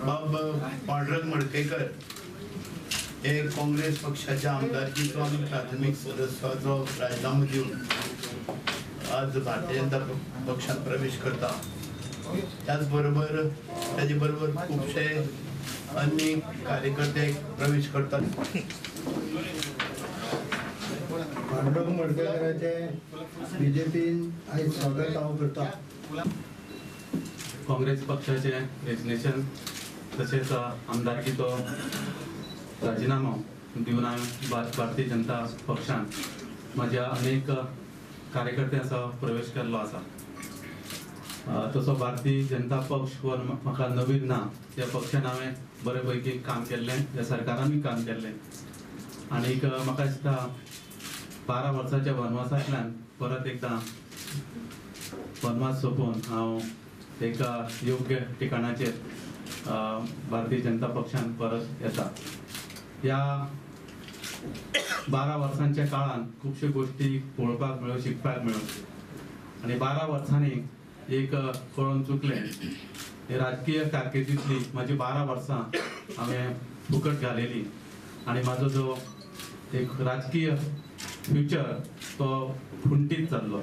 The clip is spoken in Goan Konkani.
बाब पांडुरंग मडकयकर हे काँग्रेस पक्षाच्या आमदारकीचो आनी प्राथमीक सदस्याचो राजीनामो दिवन आज भारतीय जनता पक्षात प्रवेश करता. त्याच बरोबर त्याचे बरोबर खुबशे अन्य कार्यकर्ते प्रवेश करतात. पांडुरंग मडकयकराचे बीजेपीन आयज स्वागत हांव करता. काँग्रेस पक्षाचे रेजिग्नेशन तशेंच आमदारकीचो राजीनामो दिवन हांवें भारतीय जनता पक्षान म्हज्या अनेक कार्यकर्त्यांचो प्रवेश केल्लो आसा. तसो भारतीय जनता पक्ष हो म्हाका नवीन ना. त्या पक्षान हांवें बरे पैकी काम केल्लें, त्या सरकारानूय काम केल्लें आनीक म्हाका दिसता 12 वर्साच्या वनवासांतल्यान परत एकदां वनवास सोंपोवन हांव एका योग्य ठिकाणाचेर भारतीय जनता पक्षान परत येता. ह्या 12 वर्सांच्या काळान खुबश्यो गोश्टी पळोवपाक मेळ्यो, शिकपाक मेळ्यो आनी 12 वर्सांनी एक कळोन चुकलें, राजकीय कारकिर्दींतली म्हाजी 12 वर्सां हांवें फुकट घालेली आनी म्हाजो जो एक राजकीय फ्युचर तो खुंटीत जाल्लो.